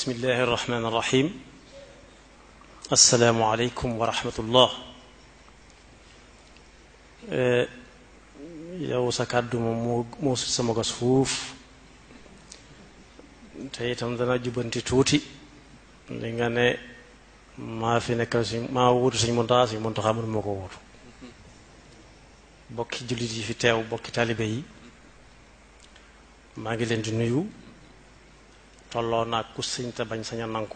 bismillahi irrahmani irrahim asalaamualeykum wa rahmatullah. yow sa kàddu moom moo sut sama gos fuuf te itam dana jubbanti tuuti li nga ne maa fi nekkal si maa wutu Sëñ Muntaxa mënu ma ko wutu. bokki jullit yi fi teew bokki taalibe yi maa ngi leen di nuyu tolloo naag ku sëñ te bañ sañ a nangu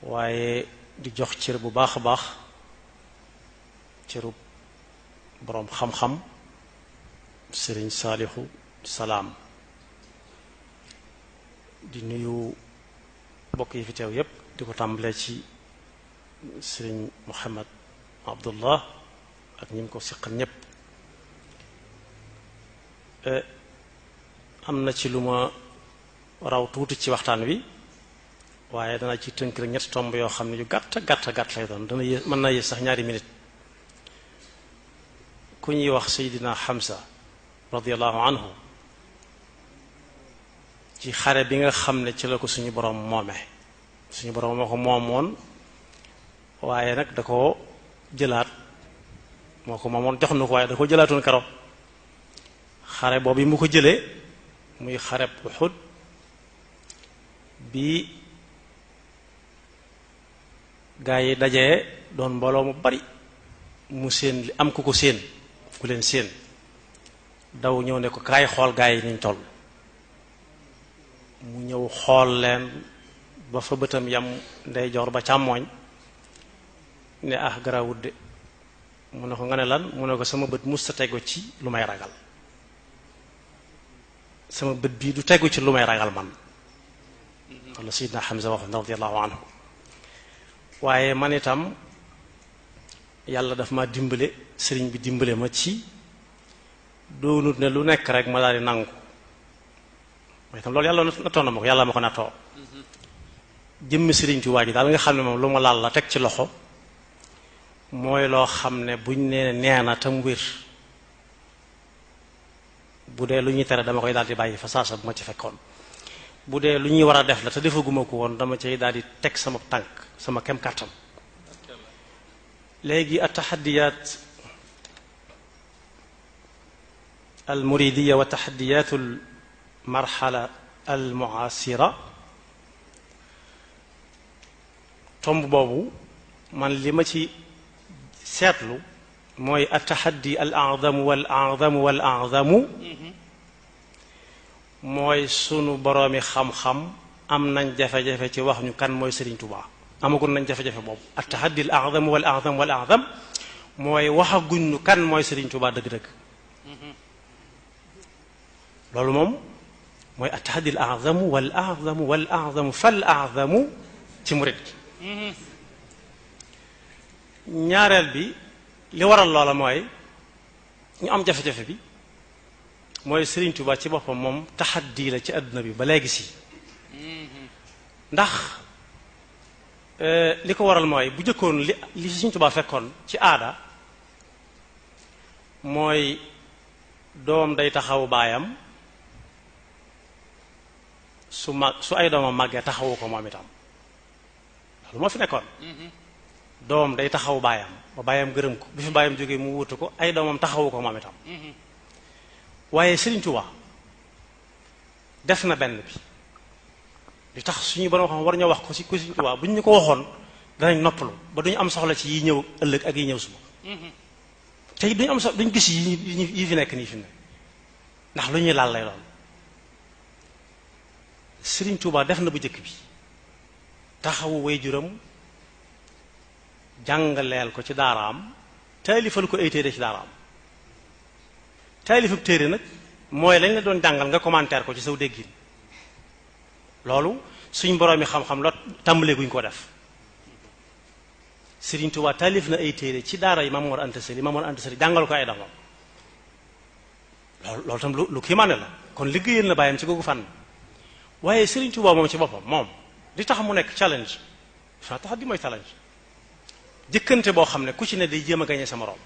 waaye di jox cër bu baax a baax cëru boroom xam-xam sëriñ Saalixu Salaam. di nuyu bokk yi fi teew yépp di ko tàmbalee ci sëriñ Muhammad Abdullah ak ñi mu ko siqal ñépp. am na ci lu ma raw tuuti ci waxtaan wi waaye dana ci tënk rek ñetti tomb yoo xam ne yu gàtt lay doon dana yées mën naa yées sax ñaari minute. ku ñuy wax Seydina Hamza radiyallahu anhu ci xare bi nga xam ne ci la ko suñu borom moome suñu borom moo ko moomoon waaye nag da ko jëlaat moo ko moomoon jox na ko waaye da ko jëlaatoon karo xare boobu yi mu ko jëlee muy xareb Uhud bi gaa yi dajee doon mbooloo mu bari mu séen li am ku ko séen ku leen séen daw ñëw ne ko kaay xool gaa yi niñ toll. mu ñëw xool leen ba fa bëtam yam ndeyjoor ba càmmooñ ne ah garawut de mu ne ko nga ne lan mu ne ko sama bët mus ta tegu ci lu may ragal sama bët bii du tegu ci lu may ragal man walla Seydina Hamza wax radiyallahu anhu. waaye man itam yàlla daf ma dimbale sëriñ bi dimbale ma ci doonut ne lu nekk rek ma daal di nangu mooy itam loolu yàlla nattoo na ma ko yàlla ma ko nattoo jëmmi sëriñ Tuubaa ji daal nga xam ne moom lu ma laal la teg ci loxo mooy loo xam ne buñ nee nee na tam wér bu dee lu ñuy tere dama koy daal di bàyyi fa saasa bu ma ci fekkoon bu dee lu ñuy war a def la te defaguma ko woon dama cay daal di teg sama tànk sama kem kàttan. léegi at-taxaddiyaat al-muridiya wa taxaddiyaat al-marxala al-mu'aasira tomb boobu man li ma ci seetlu mooy at-taxaddi al-a'zamu wal-a'zamu wal-a'zamu mooy sunu boroomi xam-xam am nañ jafe-jafe ci wax ñu kan mooy Serigne Touba amagul nañ jafe-jafe boobu at-tahaddi al-a'zam wal-a'zam wal-a'zam mooy waxaguñ ñu kan mooy Serigne Touba dëgg-dëgg. loolu moom mooy at-tahaddi al-a'zam wal-a'zam wal-a'zam fal-a'zam ci murid gi. ñaareel bi li waral loola mooy ñu am jafe-jafe bi mooy Serigne Touba ci boppam moom taxaddi la ci àdduna bi ba léegi si ndax li ko waral mooy bu jëkkoon li Serigne Touba fekkoon ci aada mooy doom day taxawu baayam su ay doomam màggee taxawu ko moom itam loolu moo fi nekkoon. doom day taxawu baayam ba baayam gërëm ko bi fi baayam jógee mu wutu ko ay doomam taxawu ko moom itam. waaye Serigne Touba def na benn bi li tax suñu borom xam war ñoo wax ko ci ku Serigne Touba bu ñu ko waxoon danañ noppalu ba duñu am soxla ci yi ñëw ëllëg ak yi ñëw suba te duñu am soxla duñu gis yi fi nekk nii fi ne ndax lu ñuy laal lay doon. Serigne Touba def na bu njëkk bi taxawu waajuram jàngaleel ko ci daaraam taalifal ko ay téere ci daaraam. taalifub téere nag mooy lañ la doon jàngal nga commentaire ko ci saw déggin loolu suñ boroomi xam-xam la tàmbalee guñ ko def. Serigne Touba taalif na ay téere ci daara yi Maam Mor Anta Sali jàngal ko ay doomam loolu tam lu kiimaane la kon liggéeyal na bàyyam ci googu fànn. waaye Serigne Touba moom ci boppam moom li tax mu nekk challenge fa tax di mooy challenge jëkkante boo xam ne ku ci ne day jéem a gañe sa moroom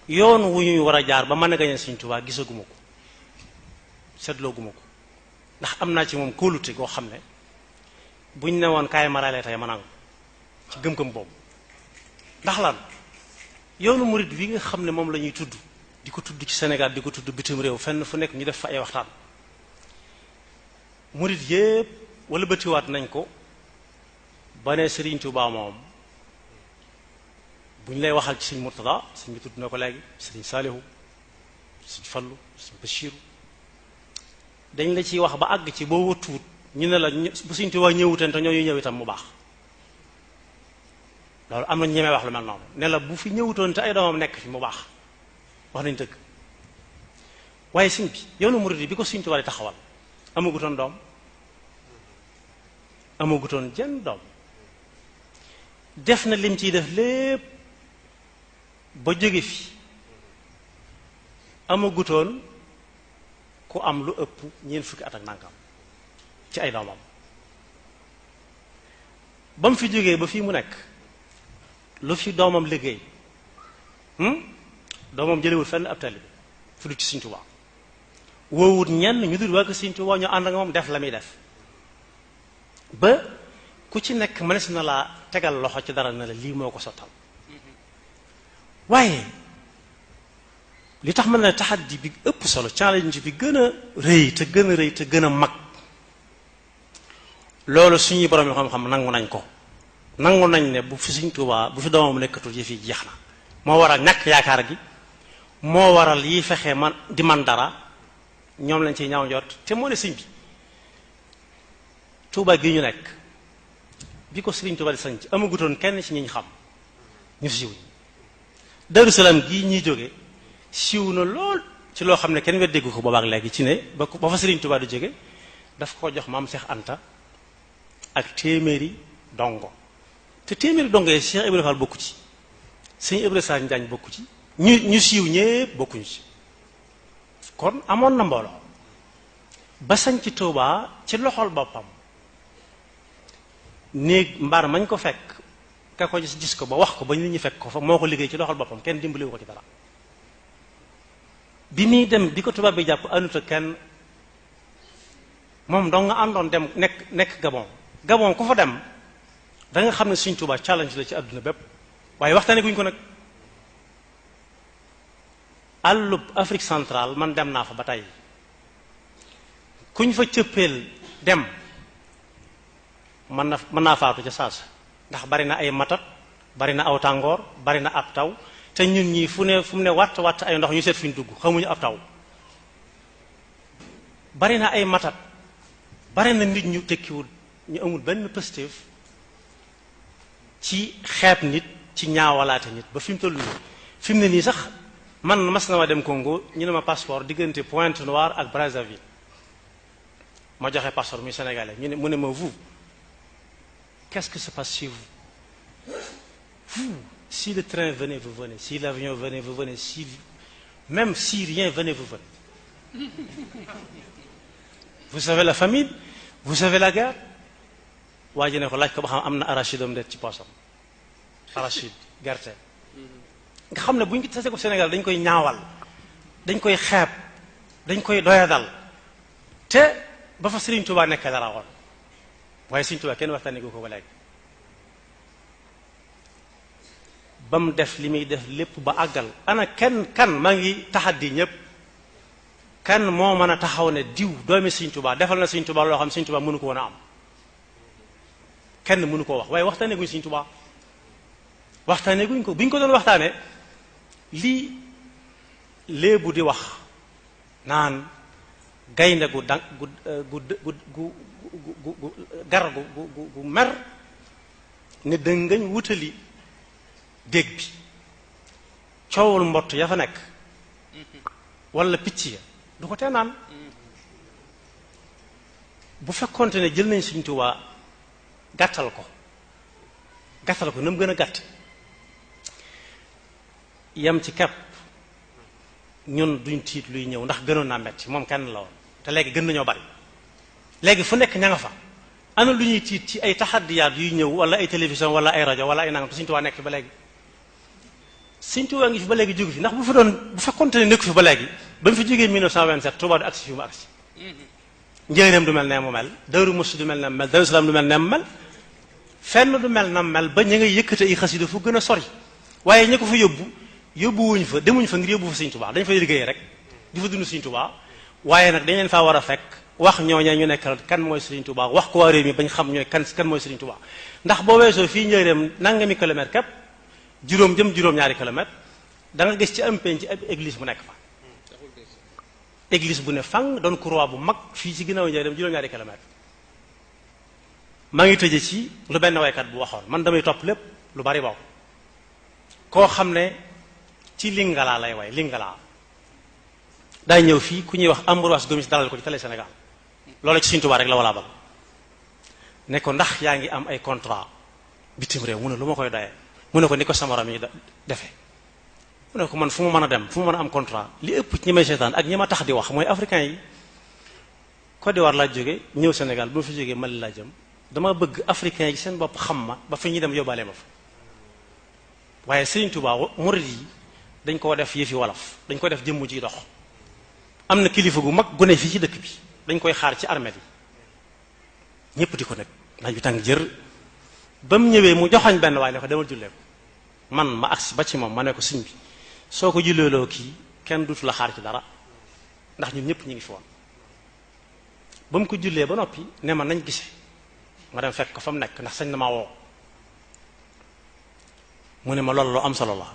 yoon wu ñuy war a jaar ba mën a gañe Serigne Touba gisaguma ko seetlooguma ko ndax am naa ci moom kóolute goo xam ne buñ ne woon kaay maralee tey ma nangu ci gëm-gëm boobu. ndax lan yoonu murid wi nga xam ne moom la ñuy tudd di ko tudd ci Sénégal di ko tudd bitim réew fenn fu nekk ñu def fa ay waxtaan murid yépp wala bëtiwaat nañ ko ba ne Serigne Touba moom bu ñu lay waxal ci Serigne Mourtada Serigne bi tudd na ko léegi Serigne Salihu Serigne Fallu Serigne Bachiru dañ la ciy wax ba àgg ci boo wëtuwut ñu ne la bu Serigne Touba ñëwuteen te ñooñu ñëw itam mu baax loolu am na ñemee wax lu mel noonu ne la bu fi ñëwutoon te ay doomam nekk fi mu baax wax nañ dëgg waaye Serigne bi yoonu murid bi ko Serigne Touba di taxawal amagutoon doom amagutoon jenn doom def na lim ciy def lépp ba jóge fi amagutoon ku am lu ëpp ñeent fukki at ak nangam ci ay doomam ba mu fi jógee ba fii mu nekk lu fi doomam liggéey doomam jëlewul fenn ab taalibe fu du ci Sëriñ Tuubaa woowut ñenn ñu dul waa ko Sëriñ Tuubaa ñu ànd ak moom def la muy def ba ku ci nekk mënees na laa tegal loxo ci dara ne la lii moo ko sottal waaye li tax mën na taxaddi bi ëpp solo challenge bi gën a rëy te gën a rëy te gën a mag loolu suñuy borom yi xam-xam nangu nañ ko nangu nañ ne bu fi Sëriñ Tuubaa bu fi doomam nekkatul yëf yi jeex na moo waral ñàkk yaakaar gi moo waral yi fexe man di man dara ñoom lañ ciy ñaaw njort te moo ne sëñ bi Tuubaa gi ñu nekk bi ko Sëriñ Tuubaa di sañc amagutoon kenn ci ñi ñu xam ñu siiw Daaru Salaam gii ñuy jóge siiw na lool ci loo xam ne kenn weddeegu ko boobaak léegi ci ne ba fa Sëriñ Tuubaa di jóge daf ko jox maam Seex Anta ak téeméeri dongo te téeméeri dongo yi Cheikh Ibrahima Fall bokku ci Sëñ Ibrahima Sall Njaañ bokku ci ñu siiw ñépp bokkuñu ci kon amoon na mbooloo ba sañ ci Tuubaa ci loxol boppam néeg mbaar mañ ko fekk ka ko gis ko ba wax ko ba nit ñi fekk ko fa moo ko liggéey ci loxol boppam kenn dimbaliwu ko ci dara bi muy dem bi ko tubaab bi jàpp anuta kenn moom dong nga àndoon dem nekk Gabon ku fa dem da nga xam ne Sëriñ Tuubaa challenge la ci àdduna bépp waaye waxtaane guñ ko nag àllub Afrique centrale man dem naa fa ba tey kuñ fa cëppeel dem mën naa faatu ca saasa ndax bari na ay matat bari na aw tàngoor bari na ab taw te ñun ñii fu mu ne watt ay ndox ñu seet fi ñu dugg xamuñu ab taw bari na ay matat bari na nit ñu tekkiwul ñu amul benn positif ci xeeb nit ci ñaawalaate nit ba fi mu toll nii fi mu ne nii sax man mas na ma dem Congo ñu ne ma passeport diggante Pointe-Noire ak Brazzaville ma joxe passeport muy sénégalais mu ne ma vous qu'est-ce qui se passe chez vous si le train venait vous venez si l'avion venait vous venez même si rien venait vous venez vous savez la famine vous savez la guerre waa ji ne ko laaj ko ba xam am na arachide am det ci poosam arachide gerte nga xam ne bu ñu tasee ko Sénégal dañ koy ñaawal dañ koy xeeb dañ koy doyadal te ba fa Sëriñ Tuubaa nekk dara woon waaye Sëriñ Tuubaa kenn waxtaanee ko ba léegi ba mu def li muy def lépp ba àggal ana kan maa ngi taxaddi ñépp kan moo mën a taxaw ne diw doomi Sëriñ Tuubaa defal na Sëriñ Tuubaa loo xam Sëriñ Tuubaa mënu ko woon a am kenn mënu koo wax waaye waxtaanee guñ Sëriñ Tuubaa waxtaanee guñ ko bi ñu ko doon waxtaanee lii léebu di wax naan gaynde gu gar gu mer ne dëngañ wutali dégg bi coowul mbott ya fa nekk wala picc ya du ko tee naan bu fekkonte ne jël nañ Sëriñ Tuubaa gàttal ko na mu gën a gàtt yam ci kepp ñun duñ tiit luy ñëw ndax gënoon naa metti moom kenn la woon te léegi gën nañoo bari léegi fu nekk ña nga fa ana lu ñuy tiit ci ay taxaddiyaat yuy ñëw wala ay télévision wala ay rajo wala ay nangam te Sëriñ Tuubaa nekk fi ba léegi Sëriñ Tuubaa ngi fi ba léegi jógu fi ndax bu fekkonte ne nekku fi ba léegi ba mu fi jógee 1927 Tuubaa du agsi fi mu agsi Njaaréem du mel ne mu mel, Daaru Muxti du mel ne mu mel, Daaru Salaam du mel ne mu mel, fenn du mel na mel ba ñu ngay yëkkate ay xasida fu gën a sori. waaye ñi ko fa yóbbuwuñ fa demuñ fa ngir yóbbu fa Sëriñ Tuubaa dañ fay liggéey rek di fa dund Sëriñ Tuubaa waaye nag dañ leen faa war a fekk wax ñooña ñu nekkal kan mooy Sëriñ Tuubaa wax ko waa réew mi bañ xam ñooy kan mooy Sëriñ Tuubaa. ndax boo weesoo fii Njaaréem nangami kilomètre képp juróom-ñaari kilomètre da nga gis ci am penc ci ab église bu nekk fa. église bu ne fang doon croix bu mag fii ci ginnaaw Njaaréem juróom-ñaari kilomètre. maa ngi tëje ci lu benn waykat bu waxoon man damay topp lépp lu bari bokk koo xam ne ci Lingala lay way Lingala day ñëw fii ku ñuy wax Ambroise Gomis dalal ko ci télé Sénégal loolu ci Sëriñ Tuubaa rek la wala bal ne ko ndax yaa ngi am ay contrat bitim réew mu ne lu ma koy doyee mu ne ko ni ko samaram yi defee mu ne ko man fu ma mën a dem fu ma mën a am contrat li ëpp ci ñi may seetaan ak ñi ma tax di wax mooy africain yi Côte d'Ivoire laa jóge ñëw Sénégal bu ma fi jógee Mali laa jëm dama bëgg africain yi seen bopp xam ma ba fi ñuy dem yóbbaale ma fa waaye Sëriñ Tuubaa murid yi dañ koo def yëfi wolof dañ ko def jëmm ji dox am na kilifa gu mag gu ne fii ci dëkk bi dañ koy xaar ci armée yi ñëpp di ko nekk naaj bi tàng jër ba mu ñëwee mu joxañ benn waaye ne ko demal jullee ko man ma agsi ba ci moom ma ne ko sëñ bi soo ko julleeloo kii kenn dutu la xaar ci dara ndax ñun ñëpp ñu ngi fi woon ba mu ko jullee ba noppi ne ma nañ gise ma dem fekk ko fa mu nekk ndax sañ na maa woo mu ne ma loolu lu am solo la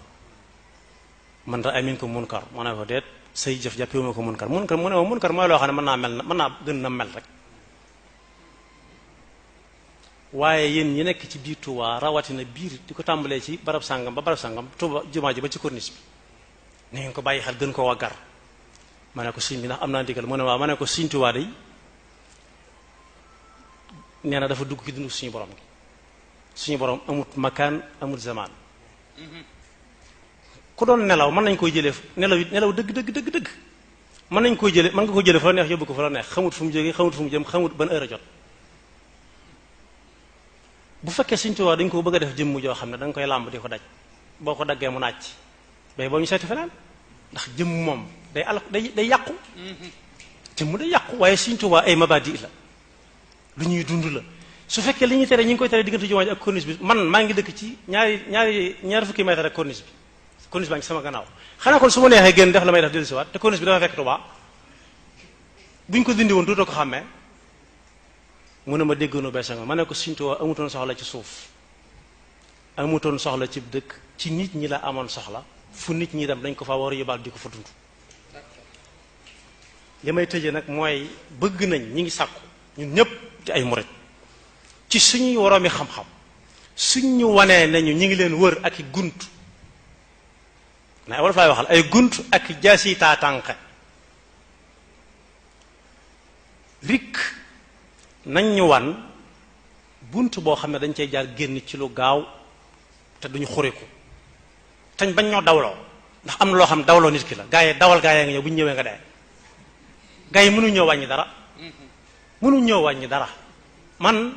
man ra amin ko munkar ma ne ko déet say jëf jàppewuma ko munkar mu ne ma munkar mooy loo xam ne mën naa gën na mel rek waaye yéen ñi nekk ci biir Touba rawatina biir di ko tàmbalee ci barab sàngam ba barab sàngam Touba jumaa ji ba ci corniche bi ni ngeen ko bàyyi xel gën ko waggar ma ne ko sëñ bi ndax am naa ndigal mu ne waaw ma ne ko Sëñ Touba day nee na dafa dugg ci dundu suñu borom gi suñu borom amut makaan amut zaman ku doon nelaw mën nañ koy jëlee nelaw dëgg mën nañ koy jëlee mën nga ko jëlee fa la neex yóbbu ko fa la neex xamut fu mu jógee xamut fu mu jëm xamut ban heure a jot bu fekkee Sëriñ Tuubaa dañ ko bëgg a def jëmm joo xam ne da nga koy làmb di ko daj boo ko daggee mu nàcc bay boo ñu seeti feneen ndax jëmm moom day yàqu jëmm day yàqu waaye Sëriñ Tuubaa ay mabadi la lu ñuy dund la su fekkee li ñuy tere ñi ngi koy tere diggante jumaa ji ak corniche bi man maa ngi dëkk ci ñaari fukki mètre ak corniche baa ngi sama gannaaw xanaa kon su ma neexee génn def la may def dellusiwaat te corniche bi dafa fekk Tuubaa buñ ko dindi woon duutoo ko xàmmee mu ne ma déggoonu beesa nga ma ne ko Sëriñ Tuubaa amutoon soxla ci suuf amutoon soxla ci dëkk ci nit ñi la amoon soxla fu nit ñi dem dañ ko fa war a yóbbaal di ko fa dund li may tëjee nag mooy bëgg nañ ñi ngi sàkku ñun ñëpp di ay murit ci suñuy woroomi xam-xam suñ ñu wanee nañu ñi ngi leen wër ak i gunt na wala fay waxal ay gunt ak jaasi taatànqe rik nañ ñu wan bunt boo xam ne dañ cey jaar génn ci lu gaaw te duñu xuriku tañ bañ ñoo dawloo ndax am na loo xam ne dawloo nit ki la gaa yi dawal gaa yi nga ñëw bu ñu ñëwee nga dee gaa yi mënuñ ñëw wàññi dara mënuñ ñëw wàññi dara man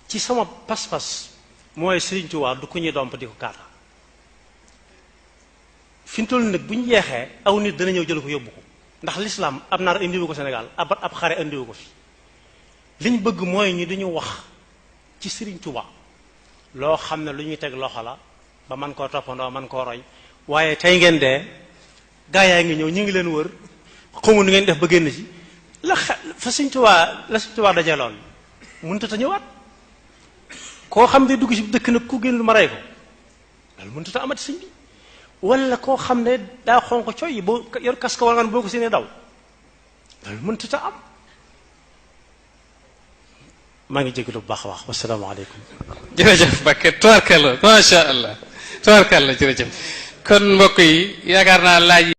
ci sama pas-pas mooy Sëriñ Tuubaa du ku ñuy domp di ko kaata fi mu toll nag bu ñu yeexee aw nit dana ñëw jël ko yóbbu ko ndax l'islam ab naar indiwu ko Sénégal ab xare indiwu ko fi liñ bëgg mooy ñi duñu wax ci Sëriñ Tuubaa loo xam ne lu ñuy teg loxo la ba man koo toppandoo man koo roy waaye tey ngeen dee gaa yaa ngi ñëw ñu ngi leen wër xamu nu ngeen def ba génn ci la Sëriñ Tuubaa dajeeloon mënut a ñëwaat koo xam ne dugg ci dëkk nag ku génn lu ma rey ko loolu mënut a amati sëñ bi wala koo xam ne daa xonq coy boo yor kas ka war ngaan boo ko séenee daw loolu mënut a am. maa ngi jégalu bu baax a baax wasalaamaaleykum. jërëjëf Mbacké tubaarkalla macha allah tubaarkalla jërëjëf kon mbokk yi yaakaar naa laaj